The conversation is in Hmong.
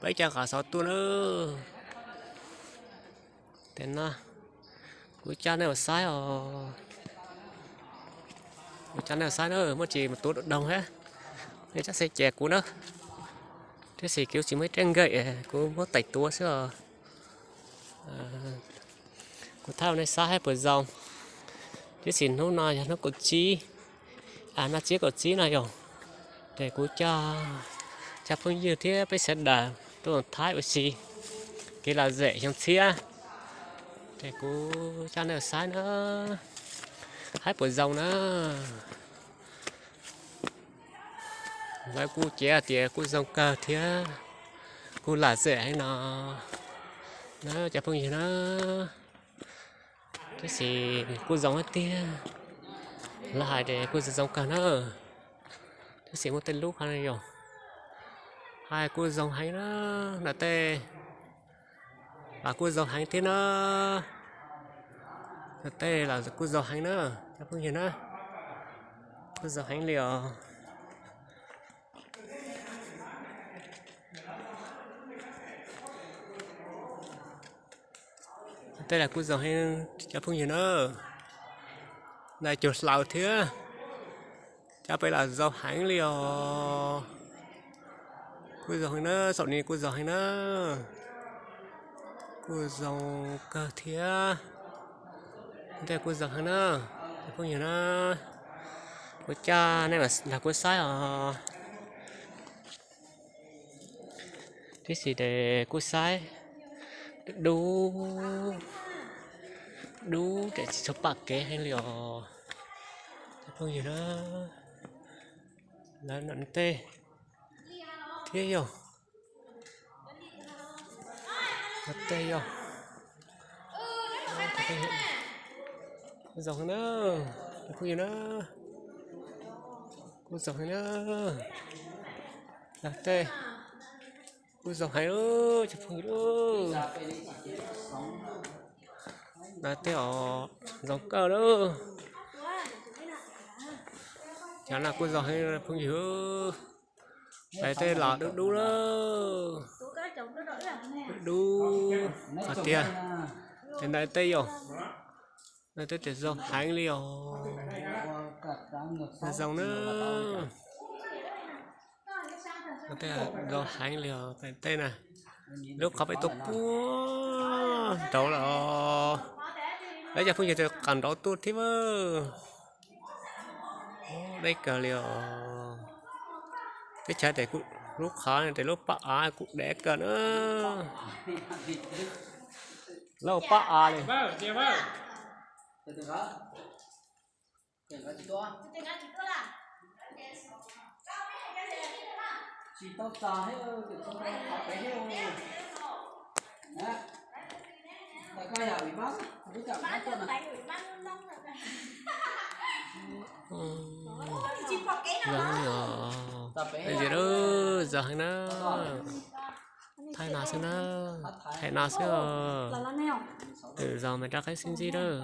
Peb cov qav xov tuaj na. Tes no kuv coj nej ua saib os. Kuv coj nej ua saib na, muaj tsis mus tuav doog thiab. Nej txhob xav cem kuv na. Tiam sis kuv tsis muaj ib rab nkeeg, kuv muab tais tuav xwb os. Kuv thaij nej saib hais puas zoo. Tiam sis hnub no yog hnub kaum tsib, a, hnub tsib kaum tsib no yog, ces kuv coj cov phooj ywg thiab peb sawv daws tuaj Thaib ua si kev lom zem xyoo tshiab. Ces kuv coj nej saib na, hais puas zoo na. Lawv kuj cev tias kuj zoo kawg thiab, kuj lom zem heev no na cov phooj ywg na. Tiam sis kuj zoo tiag, lawv hais tias kuj zoo zoo kawg na. Tiam sis muaj tej lub qhov no yog hais kuj zoo heev na, ntawm tej los kuj zoo heev thiab na. Ntawm tej los kuj zoo heev na, cov phooj ywg na, kuj zoo heev li os. Tej los kuj zoo heev cov phooj ywg na. Ntawm cug hlaws thiab, cov pem los zoo heev li os. Kuj zoo heev na, saum no kuj zoo heev na. Kuj zoo kawg thiab. Tej kuj zoo heev na, cov phooj ywg na. Kuv coj nej los kuj saib os. Tiam sis ces kuj saib dub dub ces tsis tshua pom kev heev li os. Cov phooj ywg na, lawv no tej thiab yog tej yog kuj zoo heev na, cov phooj ywg na, kuj zoo heev na. Lawv tej kuj zoo heev, cov phooj ywg. Lawv tej os zoo kawg lawm. Cov no kuj zoo heev phooj ywg. Lawv tej los dub dub lawm, dub qhov tiag. Ces ntawm tej yog, ntawm tej ces zoo heev li os. Zoo na, zoo heev li os tej na. Lub qhov peb tuaj puag nraud lawm, lawv cov phooj ywg ces qas nraud tuaj thiab. Deb kawg li os. Teb chaws ces lub qhov ces lub paj av kuj deb kawg na. Lub paj av li. Zoo li os. Zoo heev na. Thaij no xwb na. Thaij no xwb os. Twm zoo mas rov qab sib ntsib lawm.